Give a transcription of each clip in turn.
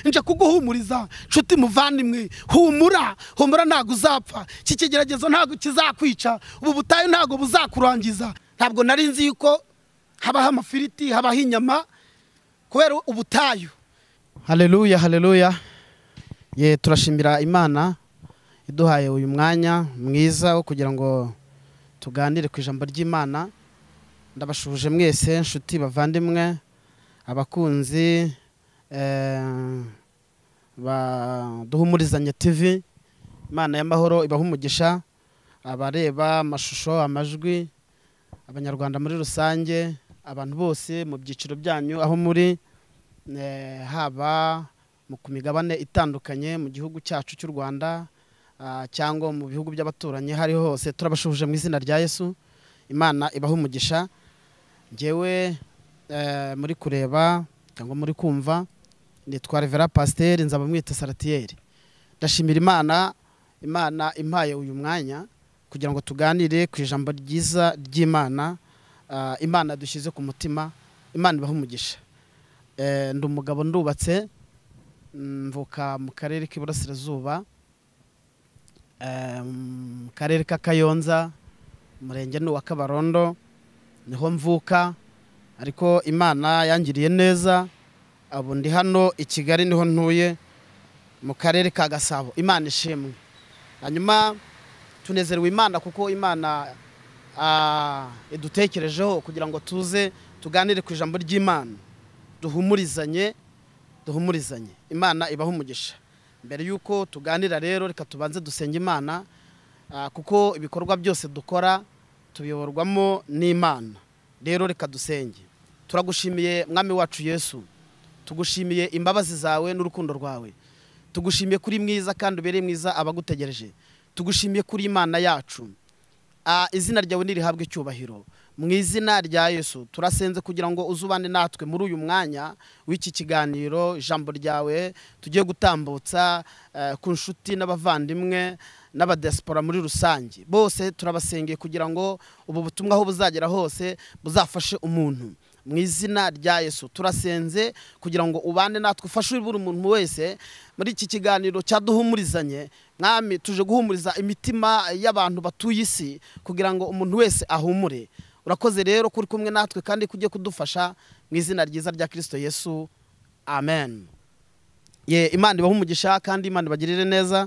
Nje kuguhumuriza nshuti muvandimwe, humura, humura, ntago uzapfa. Iki kigeragezo ntago kizakwica, ubu butayu ntago buzakurangiza. Ntabwo nari nzi yuko habaho amafiriti, habaho inyama kubera ubutayu. Haleluya, haleluya. Ye, turashimira Imana iduhaye uyu mwanya mwiza wo kugira ngo tuganire ku ijambo ry'Imana. Ndabashuje mwese nshuti bavandimwe, abakunzi ba Duhumurizanye TV. Imana y'amahoro ibaha umugisha, abareba amashusho, amajwi, abanyarwanda muri rusange, abantu bose mu byiciro byanyu aho muri, haba mu migabane itandukanye mu gihugu cyacu cy'u Rwanda cyangwa mu bihugu by'abaturanyi, hariho hose, turabashuhuje mu izina rya Yesu. Imana ibaha umugisha. Njyewe muri kureba cyangwa muri kumva nitwa Revera Pasteur Nzabamwita Saratiyeri. Ndashimira Imana, Imana impaye uyu mwanya kugira ngo tuganire ku ijambo ryiza ry'Imana, Imana dushyize ku mutima. Imana ibaha umugisha. Ndi umugabo, ndubatse, mvuka mu karere k'Iburasirazuba, mu karere ka Kayonza, umurenge ni uwa Kabarondo, niho mvuka. Ariko Imana yangiriye neza, ubu ndi hano i Kigali, niho ntuye mu karere ka Gasabo. Imana ishimwe. Hanyuma tunezerewe Imana kuko Imana idutekerejeho kugira ngo tuze tuganire ku ijambo ry'Imana, duhumurizanye, duhumurizanye. Imana ibaha umugisha. Mbere yuko tuganira rero, reka tubanze dusenge Imana, kuko ibikorwa byose dukora tubiyoborwamo n'Imana. Rero reka dusenge. Turagushimiye Mwami wacu Yesu, tugushimiye imbabazi zawe n'urukundo rwawe, tugushimiye kuri mwiza kandi ubereye mwiza abagutegereje, tugushimiye kuri Imana yacu. Izina ryawe nirihabwe icyubahiro. Mu izina rya Yesu turasenze kugira ngo uzubane natwe muri uyu mwanya w'iki kiganiro, ijambo ryawe tugiye gutambutsa ku nshuti n'abavandimwe n'abadiaspora muri rusange. Bose turabasengeye kugira ngo ubu butumwa aho buzagera hose buzafashe umuntu. Mu izina rya Yesu turasenze kugira ngo ubane natwe, ufashe buri muntu wese muri iki kiganiro cyaduhumurizanye. Mwami, tuje guhumuriza imitima y'abantu batuye isi kugira ngo umuntu wese ahumure. Urakoze rero kuri kumwe natwe kandi kujye kudufasha, mu izina ryiza rya Kristo Yesu, amen. Ye, Imana ibahe umugisha kandi Imana ibagirire neza.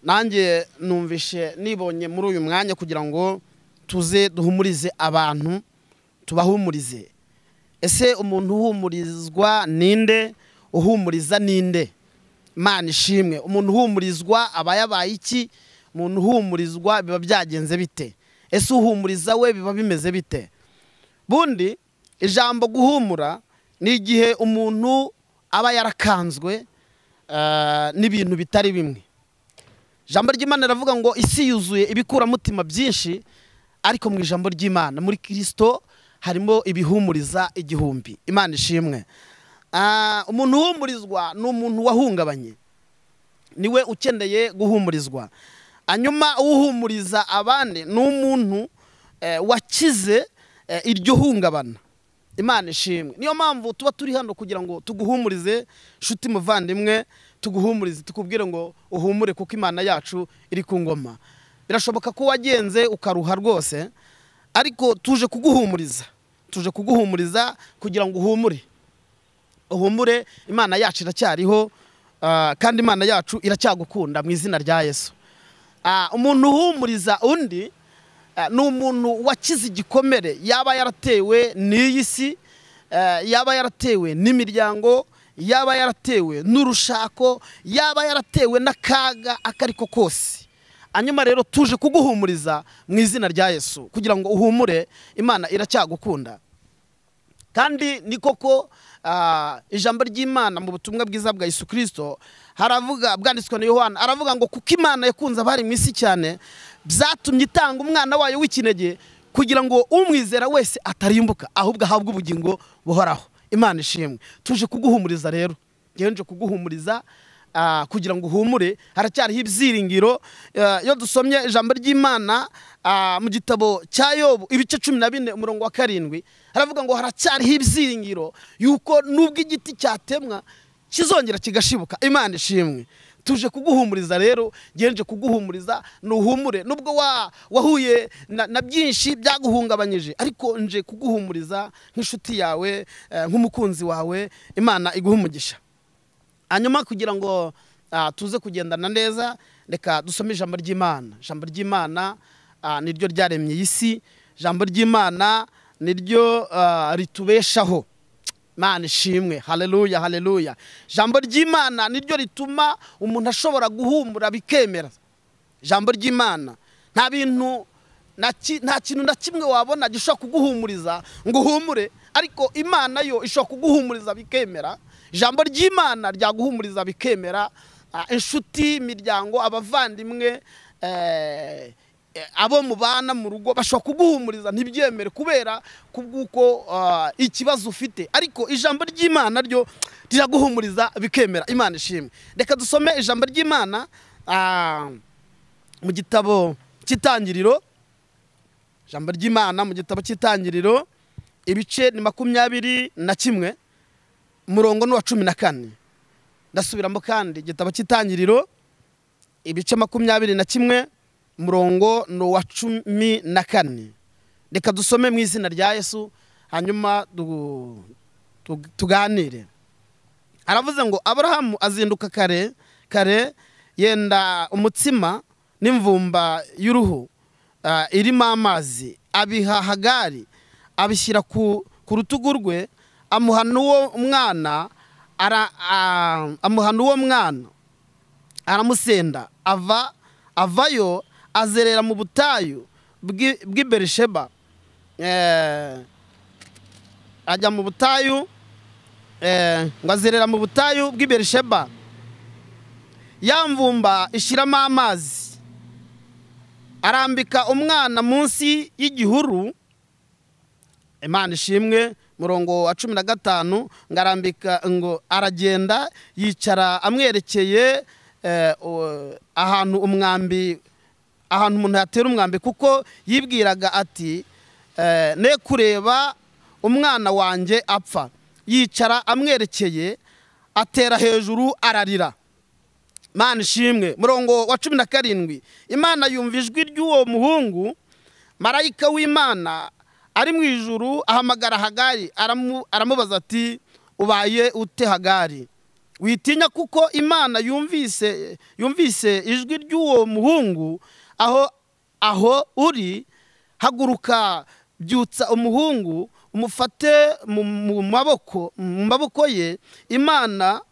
Nanjye numvishe nibonye muri uyu mwanya kugira ngo tuze duhumurize abantu, tubahumurize. Ese umuntu uhumurizwa ninde? Uhumuriza ninde? Imana ishimwe. Umuntu uhumurizwa aba yabaye iki? Umuntu uhumurizwa biba byagenze bite? Ese uhumuriza we biba bimeze bite? Bundi ijambo guhumura ni igihe umuntu aba yarakanzwe n'ibintu bitari bimwe. Ijambo ry'Imana riravuga ngo isi yuzuye ibikuramutima byinshi, ariko mu ijambo ry'Imana muri Kristo harimo ibihumuriza igihumbi. Imana ishimwe. Umuntu uhumurizwa ni umuntu wahungabanye, niwe ukeneye guhumurizwa. Hanyuma uhumuriza abandi ni umuntu wakize iryo hungabana. Imana ishimwe. Niyo mpamvu tuba turi hano kugira ngo tuguhumurize nshuti muvandimwe, tuguhumurize, tukubwire ngo uhumure kuko Imana yacu iri ku ngoma. Birashoboka ko wagenze ukaruha rwose, ariko tuje kuguhumuriza, tuje kuguhumuriza kugira ngo uhumure, uhumure. Imana yacu iracyariho, kandi Imana yacu iracyagukunda mu izina rya Yesu. Umuntu uhumuriza undi ni umuntu wakize igikomere yaba yaratewe n'iyi si, yaba yaratewe n'imiryango, yaba yaratewe n'urushako, yaba yaratewe n'akaga akariko kose. Hanyuma rero tuje kuguhumuriza mu izina rya Yesu kugira ngo uhumure. Imana iracyagukunda. Kandi ni koko ijambo ry'Imana mu butumwa bwiza bwa Yesu Kristo haravuga, bwanditswe na Yohana, aravuga ngo kuko Imana yakunze abari mu isi cyane, byatumye itanga umwana wayo w'ikinege kugira ngo umwizera wese atarimbuka ahubwo ahabwe ubugingo buhoraho. Imana ishimwe. Tuje kuguhumuriza rero, ngewe nje kuguhumuriza. kugira ngo uhumure, haracyariho ibyiringiro. Iyo dusomye ijambo ry'Imana mu gitabo cya Yobu ibice 14 umurongo wa 7, haravuga ngo haracyariho ibyiringiro yuko nubwo igiti cyatemwa kizongera kigashibuka. Imana ishimwe. Tuje kuguhumuriza rero, ngenje kuguhumuriza nuhumure, nubwo wahuye na byinshi byaguhungabanyije, ariko nje kuguhumuriza nk'inshuti yawe, nk'umukunzi wawe. Imana iguhe umugisha. Hanyuma kugira ngo tuze kugendana neza, reka dusome ijambo ry'Imana. Ijambo ry'Imana niryo ryaremye isi, ijambo ry'Imana niryo ritubeshaho. Imana ishimwe, haleluya, haleluya. Ijambo ry'Imana niryo rituma umuntu ashobora guhumura bikemera. Ijambo ry'Imana nta bintu nta kintu na kimwe wabona gishobora kuguhumuriza ngo uhumure, ariko Imana yo ishobora kuguhumuriza bikemera. Ijambo ry'Imana ryaguhumuriza bikemera. Inshuti, imiryango, abavandimwe, abo mubana mu rugo bashobora kuguhumuriza ntibyemere kubera kubw'uko ikibazo ufite, ariko ijambo ry'Imana ryo riraguhumuriza bikemera. Imana ishimwe. Reka dusome ijambo ry'Imana mu gitabo cy'Itangiriro. Ijambo ry'Imana mu gitabo cy'Itangiriro ibice ni 21 umurongo ni wa 14. Ndasubiramo kandi igitabo cy'Itangiriro ibice 21 umurongo ni wa 14. Reka dusome mu izina rya Yesu, hanyuma tuganire. Aravuze ngo Aburahamu azinduka kare kare, yenda umutsima n'imvumba y'uruhu irimo amazi, abiha Hagari, abishyira ku rutugu rwe, amuha n'uwo mwana, aramusenda, avayo azerera mu butayu bw'i Berisheba. Ajya mu butayu, ngo azerera mu butayu bw'i Berisheba. Ya mvumba ishiramo amazi, arambika umwana munsi y'igihuru. Imana ishimwe. Murongo wa 15 ngo arambika, ngo aragenda yicara amwerekeye ahantu umwambi, ahantu umuntu yatera umwambi, kuko yibwiraga ati ne kureba umwana wanjye apfa. Yicara amwerekeye, atera hejuru ararira. Imana ishimwe. Murongo wa 17, Imana yumva ijwi ry'uwo muhungu, marayika w'Imana ari mu ijuru ahamagara Hagari, aramubaza ati ubaye ute Hagari? Witinya, kuko Imana yumvise ijwi ry'uwo muhungu aho uri. Haguruka, byutsa umuhungu, umufate mu maboko ye. Imana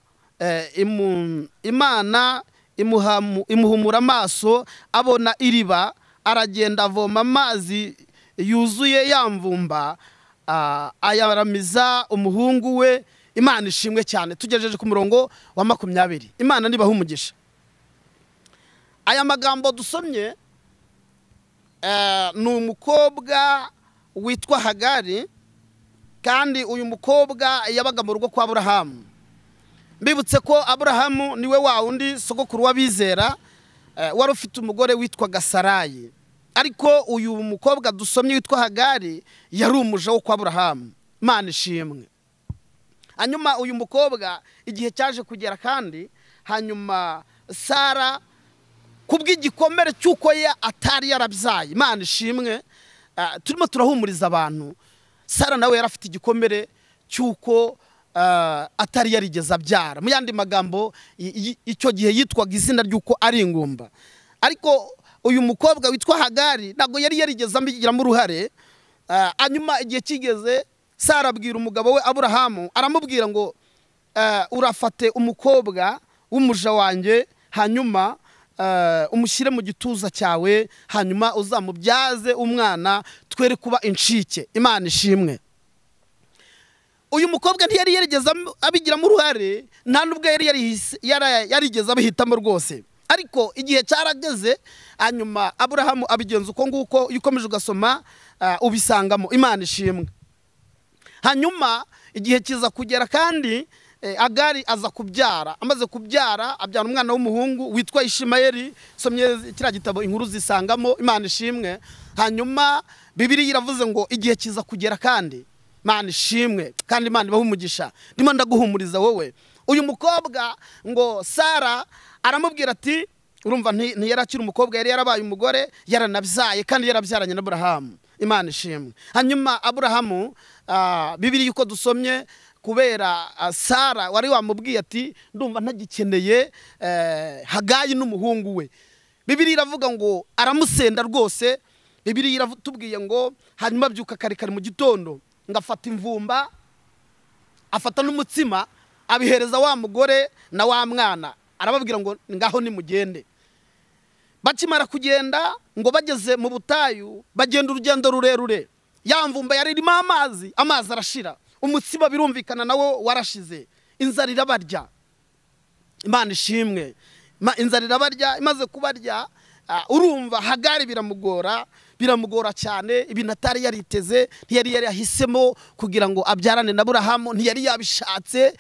imuhumura amaso, abona iriba, aragenda avoma amazi yuzuye yamvumba, ayaramiza umuhungu we. Imana ishimwe cyane. Tugejeje ku murongo wa 20. Imana nibaha umugisha. Aya magambo dusomye ni umukobwa witwa Hagari, kandi uyu mukobwa yabaga mu rugo kwa Aburahamu. Mbibutse ko Aburahamu niwe wa wundi sogokuru w'abizera, wari ufite umugore witwaga Sarayi. Ariko uyu mukobwa dusomye witwa Hagari yari umuja wo kwa Aburahamu. Imana ishimwe. Hanyuma uyu mukobwa igihe cyaje kugera kandi, hanyuma Sara kubw'igikomere cy'uko ye atari yarabyaye. Imana ishimwe. Turimo turahumuriza abantu. Sara nawe yarafite igikomere cy'uko atari yarigeze abyara. Mu yandi magambo, icyo gihe yitwaga izina ry'uko ari ingumba. Ariko uyu mukobwa witwa Hagari ntabwo yari yarigeze abigiramo uruhare. Hanyuma igihe kigeze, Sara abwira umugabo we Aburahamu, aramubwira ngo urafate umukobwa w'umuja wanjye, hanyuma umushyire mu gituza cyawe, hanyuma uzamubyaze umwana, twere kuba incike. Imana ishimwe. Uyu mukobwa ntiyari yarigeze abigiramo uruhare, nta nubwo yari yarigeze abihitamo rwose. Ariko igihe cyarageze, hanyuma Aburahamu abigenza uko nguko. Iyo ukomeje ugasoma ubisangamo. Imana ishimwe. Hanyuma igihe kiza kugera kandi, Agari aza kubyara, amaze kubyara abyara umwana w'umuhungu witwa Ishimayeli. Somye kiriya gitabo inkuru zisangamo, Imana ishimwe. Hanyuma Bibiliya iravuze ngo igihe kiza kugera, kandi Imana ishimwe, kandi Imana ibahe umugisha. Ndimo ndaguhumuriza wowe. Uyu mukobwa ngo Sara aramubwira ati, urumva ntiyari akiri umukobwa, yari yarabaye umugore, yaranabyaye kandi yarabyaranye na Aburahamu. Imana ishimwe. Hanyuma Aburahamu, Bibiliya uko dusomye, kubera Sara wari wamubwiye ati ndumva ntagikeneye Hagayi n'umuhungu we, Bibiliya iravuga ngo aramusenda rwose. Bibiliya iratubwiye ngo hanyuma abyuka kare kare mu gitondo, ngo afata imvumba, afata n'umutsima, abihereza wa mugore na wa mwana, arababwira ngo ngaho nimugende. Bakimara kugenda ngo bageze mu butayu, bagenda urugendo rurerure, ya mvumba yari irimo amazi, amazi arashira, umutsima birumvikana nawo warashize, inzara irabarya. Imana ishimwe. Inzara irabarya, imaze kubarya, urumva Hagari biramugora, biramugora cyane. Ibintu atari yariteze, ntiyari yarahisemo kugira ngo abyarane na Aburahamu, ntiyari yabishatse.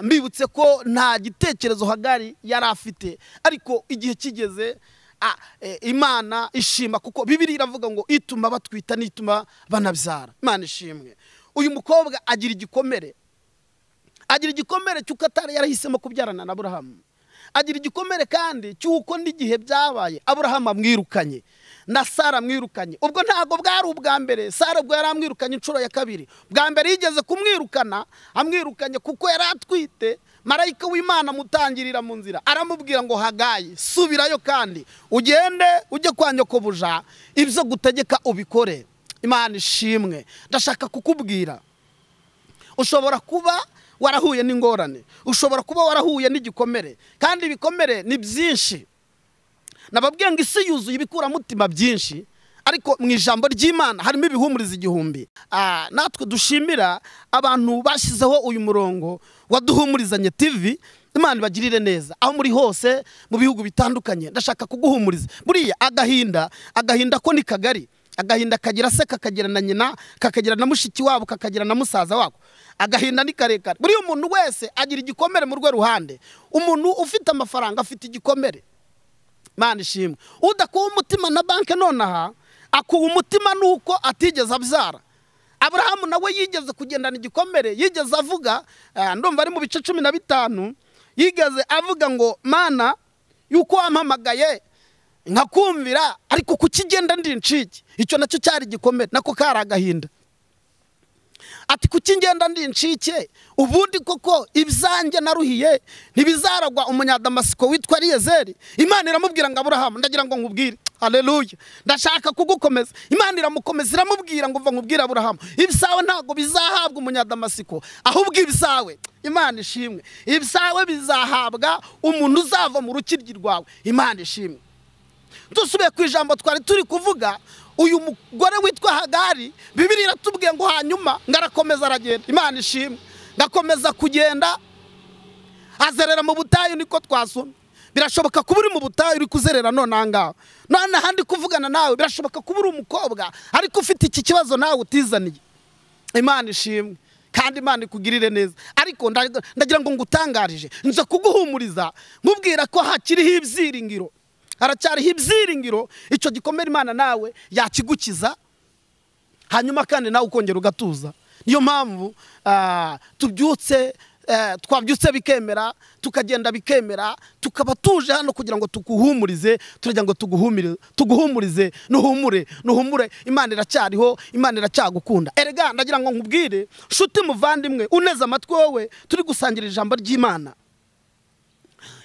Mbibutse ko nta gitekerezo Hagari yari afite, ariko igihe kigeze Imana ishima, kuko Bibiliya iravuga ngo ituma batwita n'ituma banabyara. Imana ishimwe. Uyu mukobwa agira igikomere, agira igikomere cy'uko atari yarahisemo kubyarana na Aburahamu. Agira igikomere kandi cy'uko n'igihe byabaye Aburahamu amwirukanye na Sara amwirukanye. Ubwo ntago bwari ubwa mbere, Sara ubwo yari amwirukanye inshuro ya kabiri. Bwa mbere yigeze kumwirukana, amwirukanye kuko yari atwite, marayika w'Imana amutangirira mu nzira, aramubwira ngo Hagayi subirayo kandi ugende ujye kwa nyokobuja, ibyo gutegeka ubikore. Imana ishimwe. Ndashaka kukubwira, ushobora kuba warahuye n'ingorane, ushobora kuba warahuye n'igikomere, kandi ibikomere ni byinshi. Nababwiye ngo isi yuzuye ibikuramutima byinshi, ariko mu ijambo ry'Imana harimo ibihumuriza igihumbi. Natwe dushimira abantu bashyizeho uyu murongo wa Duhumurizanye TV. Imana ibagirire neza aho muri hose mu bihugu bitandukanye. Ndashaka kuguhumuriza. Buriya agahinda, agahinda ko ni kagari. Agahinda kagira se, kakagira na nyina, kakagira na mushiki wabo, kakagira na musaza wako. Agahinda ni karekare. Buriya umuntu wese agira igikomere mu rwe ruhande. Umuntu ufite amafaranga afite igikomere. Imana ishimwe. Udakuwe umutima na banke nonaha, akuwe umutima nuko atigeze abyara. Aburahamu nawe yigeze kugendana igikomere, yigeze avuga, ndumva ari mu bice 15, yigeze avuga ngo Mana yuko wampamagaye nkakumvira, ariko kukigenda ndi incike. Icyo nacyo cyari igikomere, nako kari agahinda. Ati kukigenda ndi incike, ubundi koko ibyanjye naruhiye ntibizaragwa umunyadamasiko witwa Eliyezeri. Imana iramubwira ngo Aburahamu, ndagira ngo nkubwire, haleluya, ndashaka kugukomeza. Imana iramukomeza, iramubwira ngo mva nkubwire Aburahamu, ibyawe ntago bizahabwa umunyadamasiko, ahubwo ibyawe, Imana ishimwe, ibyawe bizahabwa umuntu uzava mu rukiryi rwawe. Imana ishimwe. Dusubiye ku ijambo twari turi kuvuga, uyu mugore witwa Hagari, Bibiliya iratubwiye ngo hanyuma ngarakomeza aragenda. Imana ishimwe. Ngakomeza kugenda azerera mu butayu, niko twasomye. Birashoboka kuba uri mu butayu uri kuzerera none ahangaha, none ahandi kuvugana nawe. Birashoboka kuba uri umukobwa ariko ufite iki kibazo nawe utizaniye. Imana ishimwe kandi Imana ikugirire neza. Ariko ndagira ngo ngutangarije, nza kuguhumuriza nkubwira ko hakiriho ibyiringiro, haracyariho ibyiringiro. Icyo gikomere Imana nawe yakigukiza, hanyuma kandi nawe ukongera ugatuza. Niyo mpamvu tubyutse, twabyutse bikemera, tukagenda bikemera, tukaba tuje hano kugira ngo tuguhumurize. Turagira ngo tuguhumurize, nuhumure, nuhumure. Imana iracyariho, Imana iracyagukunda. Erega ndagira ngo nkubwire nshuti muvandimwe uneze amatwi wowe turi gusangira ijambo ry'Imana.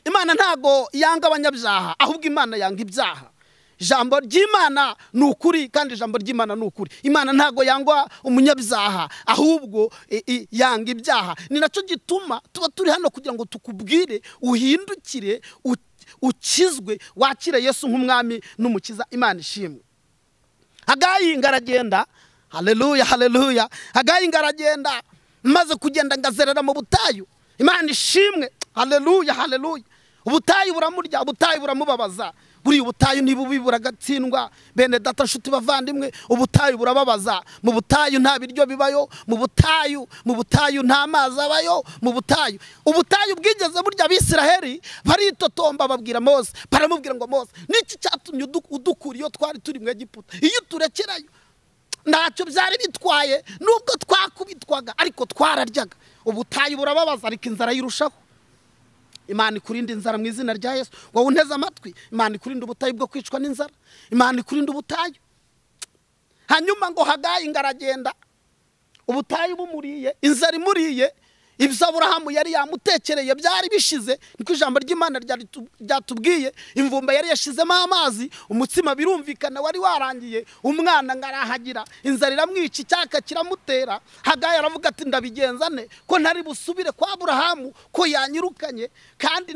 Imana ntago yanga abanyabyaha, ahubwo Imana yanga ibyaha. Ijambo ry'Imana ni ukuri, kandi ijambo ry'Imana ni ukuri. Imana ntago yangwa umunyabyaha, ahubwo yanga ibyaha. Ni nacyo gituma tuba turi hano kugira ngo tukubwire uhindukire, ukizwe, wakire Yesu nk'umwami n'umukiza. Imana ishimwe. Hagayi ngaragenda, haleluya, haleluya. Hagayi ngaragenda, maze kugenda ngazerera mu butayu. Imana ishimwe, haleluya, haleluya. Ubutayu buramurya, ubutayu buramubabaza. Buriya ubutayu niba buragatsindwa, bene data nshuti bavandimwe, ubutayu burababaza. Mu butayu nta biryo bibayo, mu butayu nta mazi abayo, mu butayu ubutayu bwigeze burya Abisiraheli baritotomba babwira Mose, baramubwira ngo Mose, niki cyatumye udukura iyo twari turi mu Egiputa? Iyo turekerayo ntacyo byari bitwaye, nubwo twakubitwaga ariko twararyaga. Ubutayu burababaza ariko inzara yirushaho. Imana ikurinde inzara mu izina rya Yesu. Wowe unteze amatwi, Imana ikurinde ubutayu bwo kwicwa n'inzara, Imana ikurinde ubutayu. Hanyuma ngo Hagayi ngaragenda, ubutayu bumuriye, inzara imuriye, ibyo Aburahamu yari yamutekereye byari bishize. Niko ijambo ry'Imana ryatubwiye. Imvumba yari yashizemo amazi, umutsima birumvikana wari warangiye, umwana ngarahagira, inzara iramwica, icyaka kiramutera. Hagayi aravuga ati ndabigenza ne ko ntari busubire kwa Aburahamu ko yanyirukanye, kandi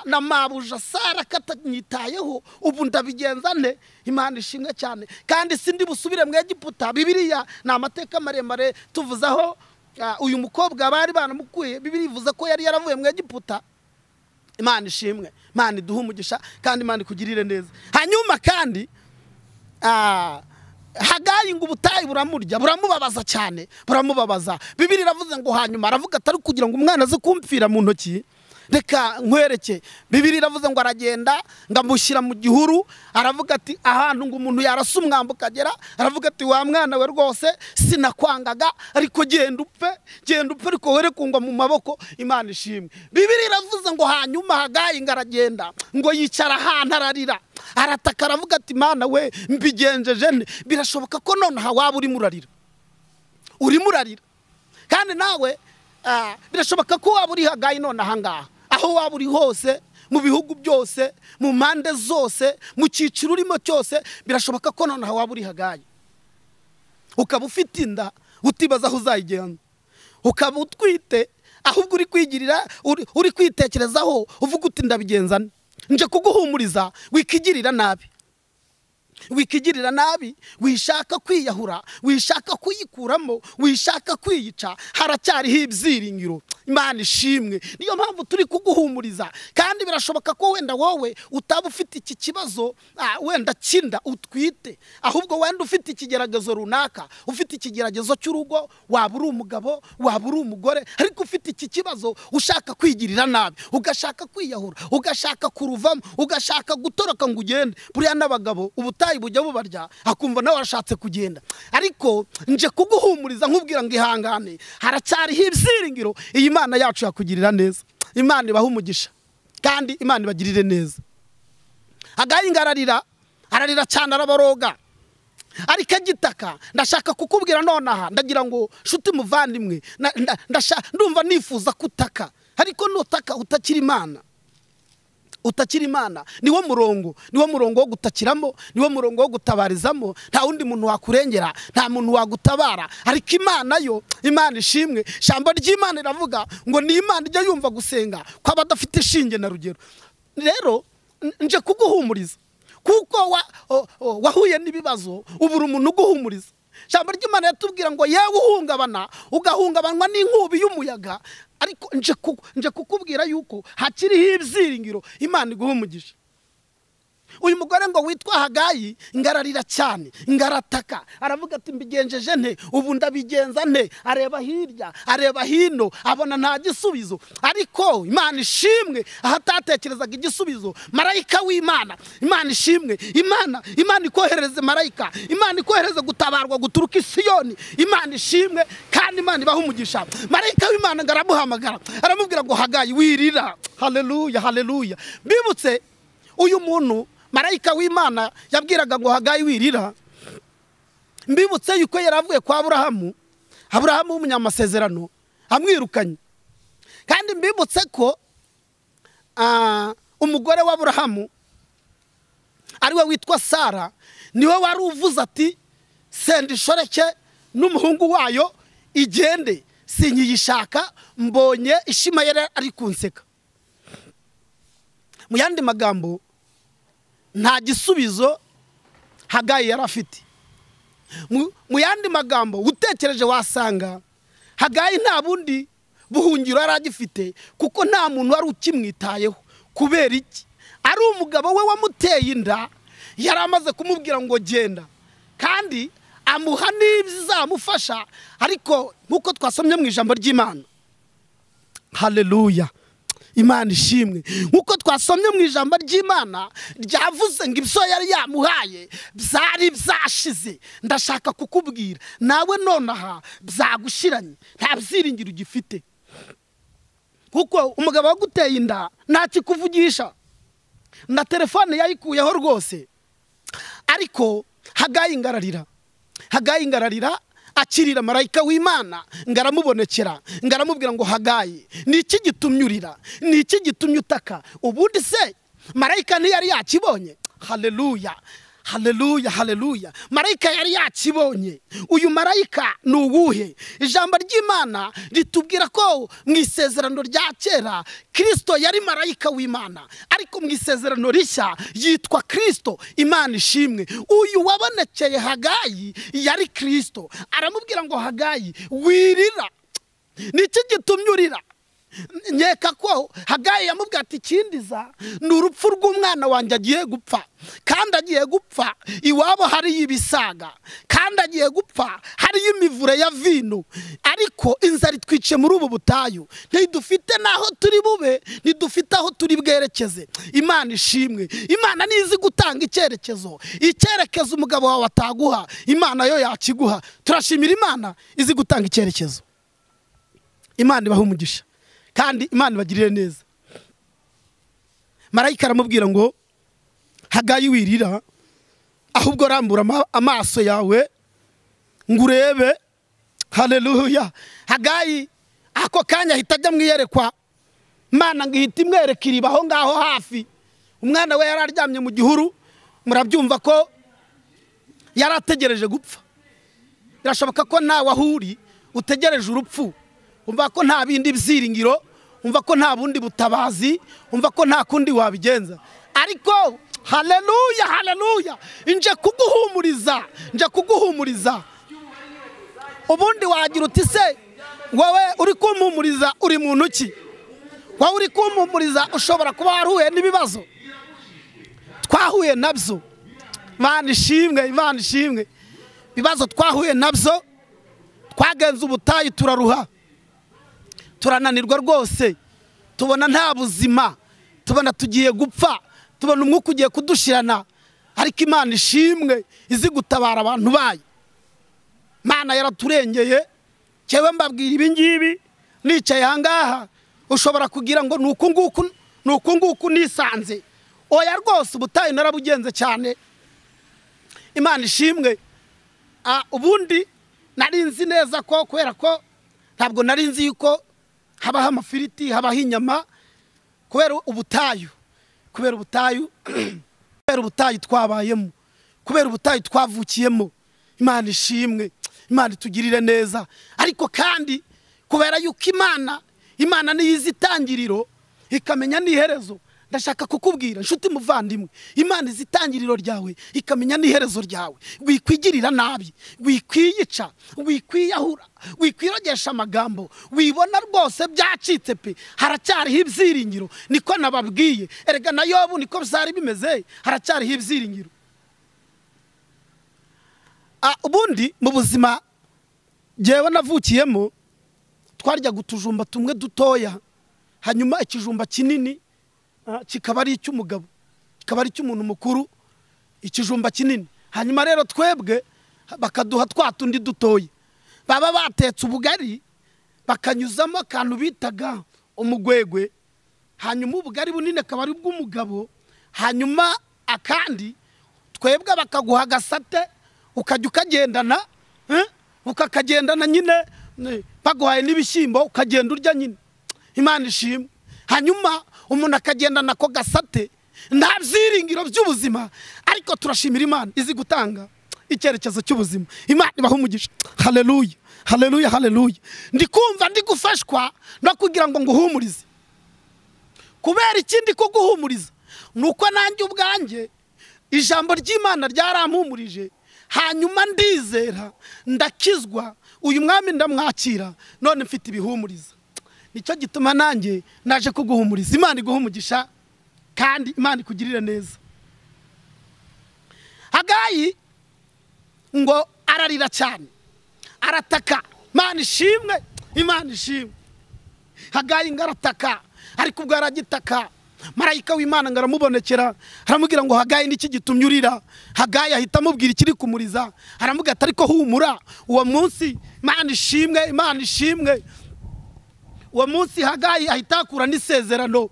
na mabuja Sara katanyitayeho, ubu ndabigenza ne? Imana ishimwe cyane. Kandi sindi busubire mu Egiputa. Bibiliya ni amateka maremare tuvuzaho uyu mukobwa bari banamukuye. Bibiliya ivuze ko yari yaravuye mu Egiputa. Imana ishimwe, Imana iduhe umugisha kandi Imana ikugirire neza. Hanyuma kandi Hagayi ngo ubutayu buramurya, buramubabaza cyane, buramubabaza. Bibiliya iravuze ngo hanyuma aravuga atari kugira ngo umwana aze kumfira mu ntoki, reka nkwereke. Bibiliya iravuze ngo aragenda ngamushyira mu gihuru, aravuga ati ahantu ngo umuntu yarasa umwambo ukagera, aravuga ati wa mwana we rwose sinakwangaga, ariko genda upfe, genda upfe, ariko were kungwa mu maboko. Imana ishimwe. Bibiliya iravuze ngo hanyuma Hagayi ngaragenda ngo yicara ahantu ararira, arataka, aravuga ati Mana we mbigenjeje nte? Birashoboka ko nonaha waba urimo urarira, urimo urarira kandi nawe birashoboka ko waba uri Hagayi nonaha ngaha, aho waba uri hose, mu bihugu byose, mu mpande zose, mu cyiciro urimo cyose, birashoboka ko nonaha waba uri Hagayi, ukaba ufite inda utibaza aho uzayigenda, ukaba utwite ahubwo uri kwigirira, uri kwitekerezaho uvuga uti ndabigenza nte? Nje kuguhumuriza, wikigirira nabi, wikigirira nabi, wishaka kwiyahura, wishaka kuyikuramo, wishaka kwiyica, haracyariho ibyiringiro. Imana ishimwe. Niyo mpamvu turi kuguhumuriza. Kandi birashoboka ko wenda wowe utaba ufite iki kibazo, wenda kinda utwite, ahubwo wenda ufite ikigeragezo runaka, ufite ikigeragezo cy'urugo, waba uri umugabo, waba uri umugore, ariko ufite iki kibazo ushaka kwigirira nabi, ugashaka kwiyahura, ugashaka kuruvamo, ugashaka gutoroka ngo ugende. Buriya n'abagabo ubutayu bujya bubarya, akumva nawe arashatse kugenda. Ariko nje kuguhumuriza nkubwira ngo ihangane, haracyariho ibyiringiro. Iyi Imana yacu yakugirira neza. Imana ibaha umugisha kandi Imana ibagirire neza. Hagayi ngararira, ararira cyane, araboroga, ariko agitaka. Ndashaka kukubwira nonaha, ndagira ngo shuti muvandimwe, ndumva nifuza kutaka, ariko nutaka utakira Imana, utakira Imana. Niwo murongo, niwo murongo wo gutakiramo, niwo murongo wo gutabarizamo. Nta wundi muntu wakurengera, nta muntu wagutabara, ariko Imana yo, Imana ishimwe. Ijambo ry'Imana riravuga ngo ni Imana ijya yumva gusenga kw'abadafite ishinge na rugero. Rero nje kuguhumuriza kuko wahuye n'ibibazo, ubura umuntu uguhumuriza. Ijambo ry'Imana yatubwira ngo yewe uhungabana, ugahungabanwa n'inkubi y'umuyaga, ariko nje kukubwira yuko hakiriho ibyiringiro. Imana iguha umugisha. Uyu mugore ngo witwa Hagayi ngararira cyane, ngarataka, aravuga ati mbigenjeje nte? Ubu ndabigenza nte? Areba hirya, areba hino, abona nta gisubizo. Ariko Imana ishimwe, ahatatekerezaga igisubizo, marayika w'Imana, Imana ishimwe, Imana ikohereze marayika, Imana ikohereze gutabarwa guturuka i Siyoni. Imana ishimwe kandi Imana ibaha umugisha. Marayika w'Imana ngaramuhamagara, aramubwira ngo Hagayi wirira. Haleluya, haleluya. Bibutse uyu muntu marayika w'Imana yabwiraga ngo Hagayi wirira. Mbibutse yuko yaravuye kwa Aburahamu, Aburahamu w'umunyamasezerano amwirukanye. Kandi mbibutse ko umugore wa Aburahamu ariwe witwa Sara, niwe wari uvuze ati senda ishoreke n'umuhungu wayo igende, sinkiyishaka, mbonye Ishimayeli ari kunseka. Mu yandi magambo, nta gisubizo Hagayi yari afite. Mu yandi magambo, utekereje wasanga Hagayi nta bundi buhungiro yari agifite, kuko nta muntu wari ukimwitayeho. Kubera iki? Ari umugabo we wamuteye inda, yari amaze kumubwira ngo genda, kandi amuha n'ibizamufasha. Ariko nkuko twasomye mu ijambo ry'Imana, haleluya, Imana ishimwe, nkuko twasomye mu ijambo ry'Imana ryavuze ngo ibyo yari yamuhaye byari byashize. Ndashaka kukubwira nawe nonaha byagushiranye, nta byiringiro ugifite, kuko umugabo waguteye inda ntakikuvugisha, na telefone yayikuyeho rwose. Ariko Hagayi ngararira, Hagayi ngararira, akirira marayika w'Imana ngaramubonekera, ngaramubwira ngo Hagayi, ni iki gitumye urira? Ni iki gitumye utaka? Ubundi se marayika ntiyari yakibonye? Haleluya, haleluya, haleluya. Marayika yari yakibonye. Uyu marayika ni uwuhe? Ijambo ry'Imana ritubwira ko mu isezerano rya kera Kristo yari marayika w'Imana, ariko mu isezerano rishya yitwa Kristo. Imana ishimwe. Uyu wabonekeye Hagayi yari Kristo. Aramubwira ngo Hagayi, wirira, ni iki gitumye urira? Nkeka ko Hagayi yamubwira ati ikindiza ni urupfu rw'umwana wanjye agiye gupfa, kandi agiye gupfa iwabo hariyo ibisaga, kandi agiye gupfa hariyo imivure ya vino, ariko inzara itwice muri ubu butayu, ntidufite n'aho turi bube, ntidufite aho turi bwerekeze. Imana ishimwe. Imana nizi gutanga icyerekezo. Icyerekezo umugabo wawe ataguha, Imana yo yakiguha. Turashimira Imana izi gutanga icyerekezo. Imana ibahe umugisha, kandi Imana ibagirire neza. Marayika aramubwira ngo Hagayi, wirira, ahubwo rambura amaso yawe ngo urebe. Haleluya. Hagayi ako kanya ahita ajya mu iyerekwa. Imana ngo ihita imwereka iriba aho ngaho hafi. Umwana we yari aryamye mu gihuru, murabyumva ko yari ategereje gupfa. Birashoboka ko nawe aho uri utegereje urupfu, umva ko nta bindi byiringiro, umva ko nta bundi butabazi, umva ko nta kundi wabigenza. Ariko haleluya, haleluya, nje kuguhumuriza, nje kuguhumuriza. Ubundi wagira uti se wowe uri kumpumuriza uri muntu ki? Wowe uri kumpumuriza ushobora kuba waruhuye n'ibibazo twahuye nabyo. Imana ishimwe, Imana ishimwe. Ibibazo twahuye nabyo, twagenze ubutayu turaruha, turananirwa rwose, tubona nta buzima, tubona tugiye gupfa, tubona umwuka ugiye kudushirana. Ariko Imana ishimwe izi gutabara abantu bayo. Imana yaraturengeye. Cyewe mbabwira ibi ngibi nicaye ahangaha, ushobora kugira ngo nuku nguku, nuku nguku nisanze. Oya rwose ubutayu narabugenze cyane. Imana ishimwe. Ubundi nari nzi neza ko, kubera ko ntabwo nari nzi yuko habaho amafiriti, habaho inyama, kubera ubutayu, kubera ubutayu, kubera ubutayu twabayemo, kubera ubutayu twavukiyemo. Imana ishimwe, Imana itugirire neza. Ariko kandi kubera yuko Imana niyo izi itangiriro ikamenya n'iherezo. Ndashaka kukubwira nshuti muvandimwe, Imana izi itangiriro ryawe ikamenya n'iherezo ryawe. Wikwigirira nabi, wikwiyica, wikwiyahura, wikwirogesha amagambo, wibona rwose byacitse pe, haracyariho ibyiringiro. Niko nababwiye, erega na Yobu niko byari bimeze, haracyariho ibyiringiro. Ubundi mu buzima jyewe navukiyemo twaryaga utujumba tumwe dutoya, hanyuma ikijumba kinini kikaba ari icy'umugabo, kikaba ari icy'umuntu mukuru, ikijumba kinini. Hanyuma rero twebwe bakaduha twa tundi dutoya. Baba batetse ubugari bakanyuzamo akantu bitaga umugwegwe, hanyuma ubugari bunini akaba ari ubw'umugabo, hanyuma akandi twebwe bakaguha agasate ukajya ukagendana, ukakagendana nyine, baguhaye n'ibishyimbo ukagenda urya nyine. Imana ishimwe. Hanyuma umuntu akagendana ko gasate, nta byiringiro by'ubuzima. Ariko turashimira Imana izi gutanga icyerekezo cy'ubuzima. Imana ibahe umugisha. Haleluya, haleluya, haleluya. Ndikumva ndi gufashwa no kugira ngo nguhumurize. Kubera ikindi kuguhumuriza nuko nanjye ubwanjye ijambo ry'Imana ryarampumurije, hanyuma ndizera, ndakizwa, uyu mwami ndamwakira, none mfite ibihumuriza. Nicyo gituma nanjye naje kuguhumuriza. Imana iguhe umugisha kandi Imana ikugirire neza. Hagayi ngo ararira cyane, arataka, Imana ishimwe, Imana ishimwe. Hagayi ngo arataka, ariko ubwo aragitaka marayika w'Imana ngo aramubonekera, aramubwira ngo Hagayi niki gitumye urira? Hagayi ahita amubwira ikiri kumuriza, aramubwira ati ariko humura. Uwo munsi Imana ishimwe, Imana ishimwe. Uwo munsi Hagayi ahita akura n'isezerano.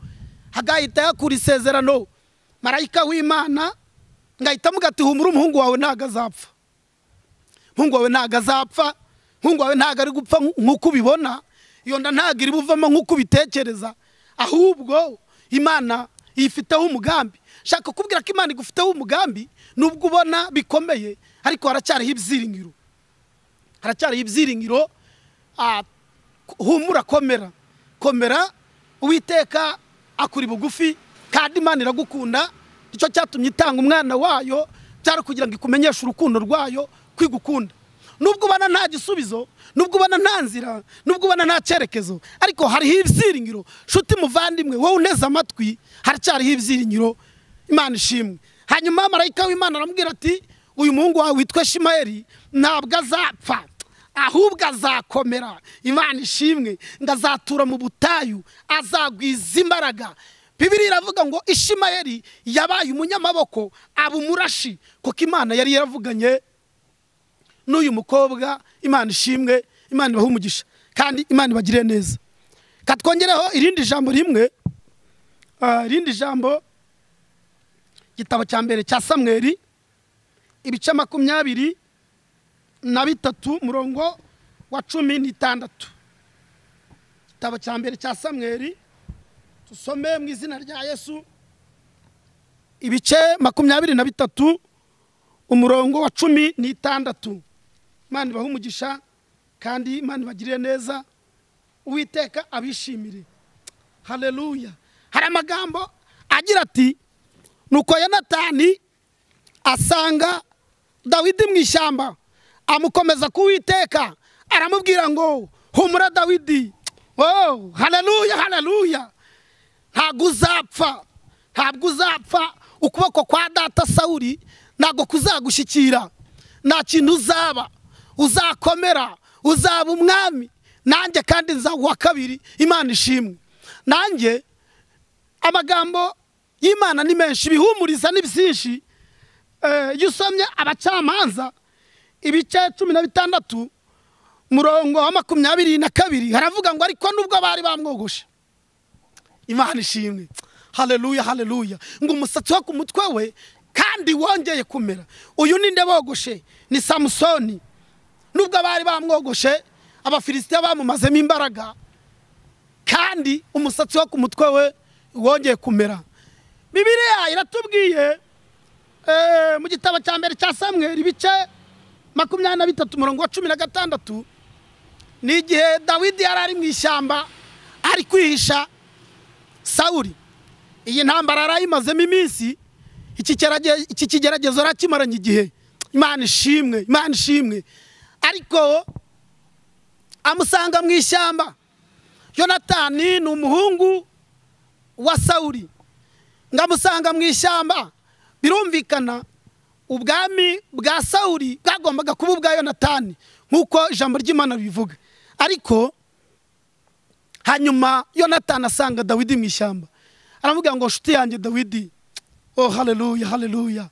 Hagayi ahita yakura isezerano. Marayika w'Imana ngo ahita amuga ati humura, umuhungu wawe ntago azapfa, umuhungu wawe ntago azapfa, umuhungu wawe ntago ari gupfa nk'uko ubibona, iyo nda ntago iri buvamo nk'uko ubitekereza, ahubwo Imana ifiteho umugambi. Shaka kubwira ko Imana igufiteho umugambi nubwo ubona bikomeye, ariko haracyariho ibyiringiro, haracyariho ibyiringiro. Humura, komera, komera, Uwiteka akuri bugufi kandi Imana iragukunda. Icyo cyatumye itanga umwana wayo cyari kugira ngo ikumenyeshe urukundo rwayo kwigukunda. Nubwo ubona nta gisubizo, nubwo ubona nta nzira, nubwo ubona nta cyerekezo, ariko hariho ibyiringiro. Shuti muvandimwe, wowe uneze amatwi, haracyariho ibyiringiro. Imana ishimwe. Hanyuma marayika w'Imana aramubwira ati uyu muhungu wawe witwa Ishimayeli ntabwo azapfa, ahubwo azakomera. Imana ishimwe. Ngo azatura mu butayu, azagwiza imbaraga. Bibiliya iravuga ngo Ishimayeli yabaye umunyamaboko, aba umurashi, kuko Imana yari yaravuganye n'uyu mukobwa. Imana ishimwe, Imana ibahe umugisha kandi Imana ibagirire neza. Katwongereho irindi jambo rimwe, irindi jambo, igitabo cya mbere cya Samweli ibice 23 murongo wa 16. Igitabo cya mbere cya Samweli tusome mu izina rya Yesu, ibice 23 umurongo wa 16. Imana ibahe umugisha kandi Imana ibagirire neza, Uwiteka abishimire. Haleluya. Hari amagambo agira ati nuko Yonatani asanga Dawidi mu ishyamba, amukomeza ku Uwiteka, aramubwira ngo humura Dawidi. Oh, haleluya, haleluya. Ntabwo uzapfa, ntabwo uzapfa. Ukuboko kwa data Sawuli ntabwo kuzagushyikira, nta kintu uzaba, uzakomera, uzaba umwami, nanjye kandi nzaguha kabiri. Imana ishimwe. Nanjye amagambo y'Imana ni menshi, bihumuriza ni byinshi. Iyo usomye Abacamanza ibice 16 murongo wa 22 haravuga ngo ariko nubwo bari bamwogoshe, Imana ishimwe, haleluya, haleluya, ngo umusatsi wo ku mutwe we kandi wongeye kumera. Uyu ninde bogoshe? Ni Samusoni. Nubwo bari bamwogoshe, Abafilisitiya bamumazemo imbaraga, kandi umusatsi wo ku mutwe we wongeye kumera. Bibiliya iratubwiye mu gitabo cya mbere cya Samweli ibice 23 murongo wa 16, ni igihe Dawidi yari ari mu ishyamba ari kwihisha Sawuli. Iyi ntambara yarayimazemo iminsi, iki kigeragezo arakimaranye igihe. Imana ishimwe, Imana ishimwe. Ariko amusanga mu ishyamba. Yonatani ni umuhungu wa Sawuli, ngamusanga mu ishyamba. Birumvikana ubwami bwa Sawuli bwagombaga kuba ubwa Yonatani nkuko ijambo ry'Imana bivuga. Ariko hanyuma Yonatani asanga Dawidi mu ishyamba, aramubwira ngo nshuti yanjye Dawidi, oh haleluya, haleluya,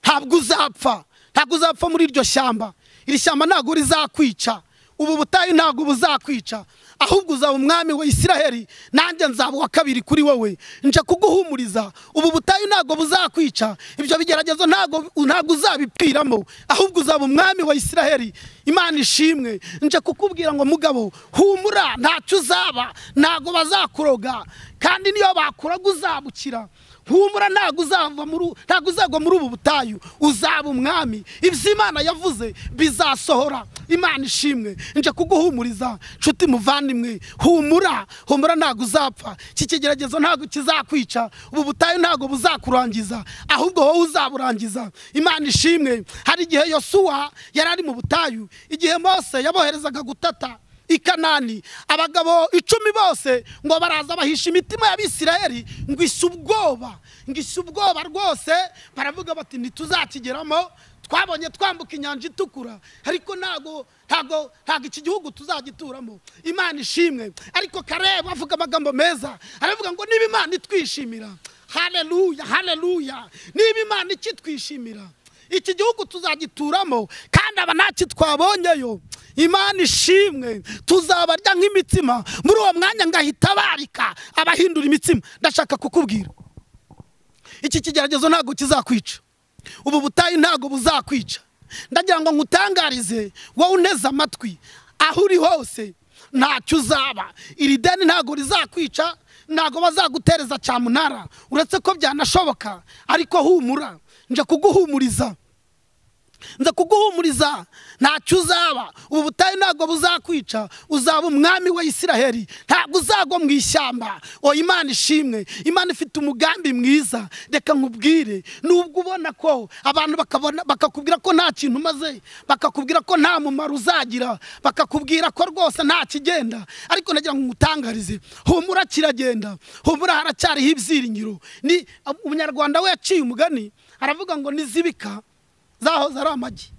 ntabwo uzapfa, ntabwo uzapfa muri iryo shyamba. Iri shyamba ntabwo rizakwica, ubu butayu ntabwo buzakwica, ahubwo uzaba umwami wa Isiraheli, nanjye nzaba uwa kabiri kuri wowe. Nje kuguhumuriza, ubu butayu ntabwo buzakwica, ibyo bigeragezo ntabwo uzabipiramo, ahubwo uzaba umwami wa Isiraheli. Imana ishimwe. Nje kukubwira ngo mugabo humura, ntacyo uzaba, ntabwo bazakuroga, kandi niyo bakuraga uzabukira. Humura, ntabwo uzagwa muri ubu butayu, uzaba umwami. Ibyo Imana yavuze bizasohora. Imana ishimwe. Nje kuguhumuriza nshuti muvandimwe, humura, humura, ntabwo uzapfa. Iki kigeragezo ntabwo kizakwica, ubu butayu ntabwo buzakurangiza, ahubwo wowe uzaburangiza. Imana ishimwe. Hari igihe Yosuwa yari ari mu butayu, igihe Mose yaboherezaga gutata i Kanani. Abagabo 10 bose ngo baraza bahisha imitima y'Abisirayeli ngo isubwoba, ngo isubwoba rwose. Baravuga bati ntituzakigeramo, twabonye twambuka inyanja itukura, ariko ntago iki gihugu tuzagituramo. Imana ishimwe. Ariko Kalebu avuga amagambo meza, aravuga ngo niba Imana itwishimira, haleluya, haleluya, niba Imana ikitwishimira iki gihugu tuzagituramo, kandi aba ntacyo twabonyeyo. Imana ishimwe, tuzabarya nk'imitsima. Muri uwo mwanya ngahita barika abahindura imitsima. Ndashaka kukubwira, iki kigeragezo ntago kizakwica, ubu butayu ntago buzakwica. Ndagira ngo nkutangarize wowe uneze amatwi, aho uri hose ntacyo uzaba. Iri deni ntago rizakwica, ntago bazagutereza cyamunara, uretse ko byanashoboka. Ariko humura, nje kuguhumuriza, nza kuguhumuriza, ntacyo uzaba. Ubu butayu ntago buzakwica, uzaba umwami wa Isiraheli, ntabwo uzagwa mu ishyamba. O Imana ishimwe, Imana ifite umugambi mwiza. Reka nkubwire, nubwo ubona ko abantu bakabona bakakubwira ko nta kintu umaze, bakakubwira ko nta mumaro uzagira, bakakubwira ko rwose nta kigenda, ariko nagira ngo ngutangarize, humura kiragenda, humura haracyariho ibyiringiro. Ni Umunyarwanda we yaciye umugani aravuga ngo nizibika zahoze ari amagi.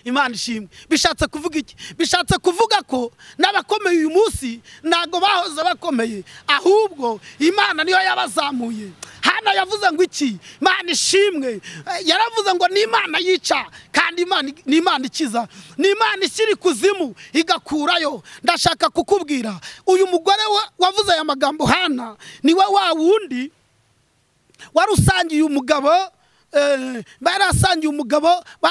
Imana ishimwe. Bishatse kuvuga iki? Bishatse kuvuga ko n'abakomeye uyu munsi ntago bahoze bakomeye, ahubwo Imana niyo yabazamuye. Hana yavuze ngo iki? Imana ishimwe. Yaravuze ngo ni Imana yica, kandi Imana ni Imana ikiza, ni Imana ishyira ikuzimu igakurayo. Ndashaka kukubwira, uyu mugore wavuze aya magambo Hana niwe wa wundi wari usangiye umugabo, barasangiye umugabo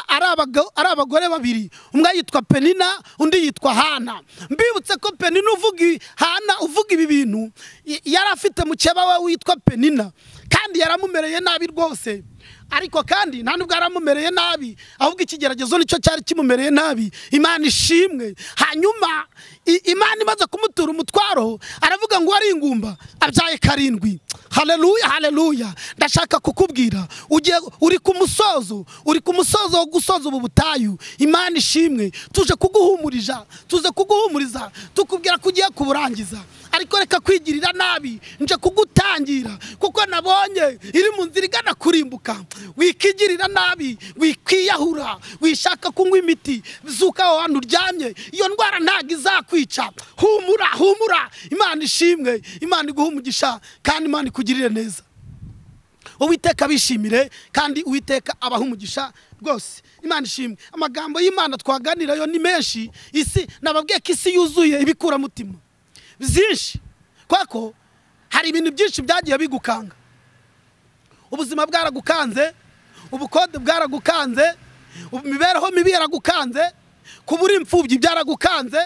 ari abagore babiri, umwe yitwa Penina undi yitwa Hana. Mbibutse ko Penina uvuga Hana uvuga ibi bintu yari afite mukeba we witwa Penina, kandi yaramumereye nabi rwose. Ariko kandi nta nubwo yaramumereye nabi, ahubwo ikigeragezo nicyo cyari kimumereye nabi. Imana ishimwe. Hanyuma Imana imaze kumutura umutwaro, aravuga ngo ari ingumba abyaye 7. Haleluya, haleluya. Ndashaka kukubwira, ugiye uri ku musozo, uri ku musozo wo gusoza ubu butayu. Imana ishimwe, tuje kuguhumuriza, tuze kuguhumuriza, tukubwira ko ugiye kuburangiza. Ariko reka kwigirira nabi, nje kugutangira, kuko nabonye iri mu nzira igana kurimbuka. Wikigirira nabi, wikiyahura, wishaka kunywa imiti, zuka aho hantu uryamye, iyo ndwara ntago izakwica. Humura, humura. Imana ishimwe, Imana iguhe umugisha, kandi Imana ikugirire neza. Uwiteka bishimire, kandi Uwiteka abaha umugisha rwose. Imana ishimwe. Amagambo y'Imana twaganirayo ni menshi. Isi nababwiye ko isi yuzuye ibikura mutima byinshi, kwako hari ibintu byinshi byagiye bigukanga. Ubuzima bwaragukanze, ubukode bwaragukanze, imibereho mibi yaragukanze, kubura imfubyi byaragukanze,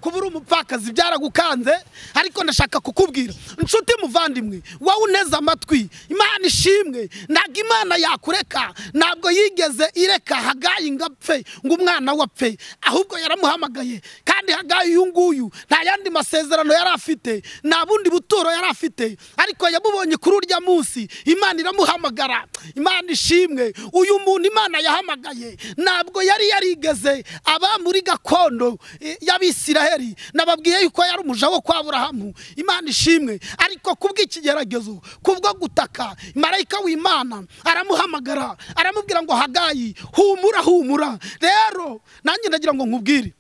kubura umupfakazi byaragukanze. Ariko ndashaka kukubwira, inshuti muvandimwe, wowe uneze amatwi, Imana ishimwe. Ntabwo Imana yakureka, ntabwo yigeze ireka Hagayi ngo apfe, ngo umwana we apfe, ahubwo yaramuhamagaye. Kandi Hagayi uyu nguyu nta yandi masezerano yari afite, nta bundi buturo yari afite, ariko yamubonye kuri urya munsi, Imana iramuhamagara. Imana ishimwe. Uyu muntu Imana yahamagaye ntabwo yari yarigeze aba muri gakondo y'Abisiraheli. Nababwiye yuko yari umuja wo kwa Aburahamu. Imana ishimwe. Ariko kubw'ikigeragezo, kubwo gutaka, marayika w'Imana aramuhamagara, aramubwira ngo Hagayi, humura, humura. Rero nanjye ndagira ngo nkubwire,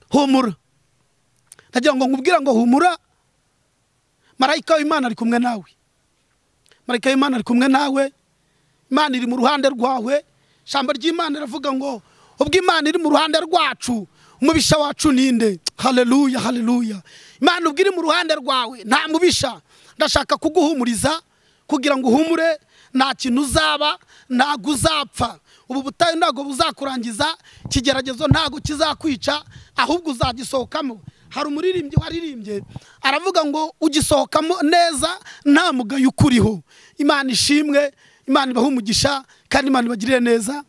humura. Ndagira ngo nkubwire ngo humura, marayika w'Imana ari kumwe nawe. Marayika w'Imana ari kumwe nawe. Imana iri mu ruhande rwawe. Ijambo ry'Imana riravuga ngo ubwo Imana iri mu ruhande rwacu, umubisha wacu ninde? Haleluya, haleluya. Imana ubwo iri mu ruhande rwawe nta mubisha. Ndashaka kuguhumuriza kugira ngo uhumure, nta kintu uzaba, ntago uzapfa. Ubu butayu ntago buzakurangiza, ikigeragezo ntago kizakwica, ahubwo uzagisohokamo. Hari umuririmbyi waririmbye aravuga ngo ugisohokamo neza nta mugayo ukuriho. Imana ishimwe, Imana ibahe umugisha, kandi Imana ibagirire neza.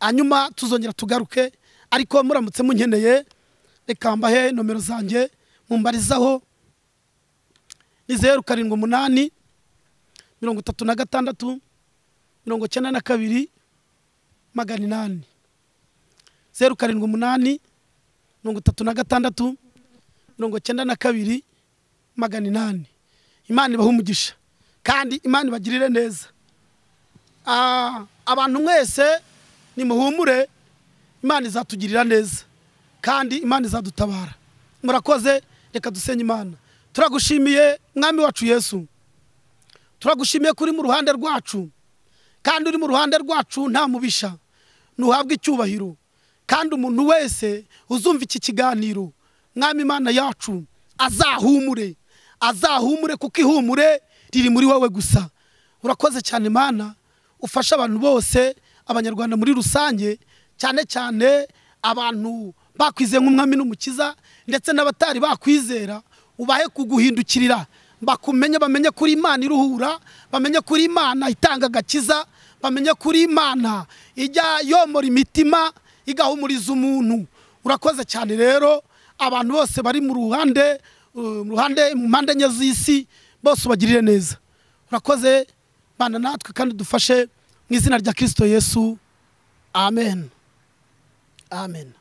Hanyuma tuzongera tugaruke, ariko muramutse munkeneye reka mbahe nomero zanjye mumbarizaho. Ni 0 7 8 36 92 800. 0 7 8 36 92 800. Imana ibahe umugisha kandi Imana ibagirire neza. Abantu mwese nimuhumure, Imana izatugirira neza kandi Imana izadutabara. Murakoze, reka dusenye Imana. Turagushimiye Mwami wacu Yesu, turagushimiye kuri mu ruhande rwacu, kandi uri mu ruhande rwacu nta mubisha, ntuhabwe icyubahiro. Kandi umuntu wese uzumva iki kiganiro, Mwami Imana yacu, azahumure, azahumure, kuko ihumure riri muri wowe gusa. Urakoze cyane Mana, ufasha abantu bose, Abanyarwanda muri rusange, cyane cyane abantu bakwizeye nk'umwami n'umukiza, ndetse n'abatari bakwizera, ubahe kuguhindukirira, bakumenye, bamenye kuri Imana iruhura, bamenye kuri Imana itanga agakiza, bamenye kuri Imana ijya yomora imitima, igahumuriza umuntu. Urakoze cyane rero, abantu bose bari mu ruhande mu mpande enye z'isi bose ubagirire neza. Urakoze bana natwe kandi dufashe mu izina rya Kristo Yesu. Amen. Amen.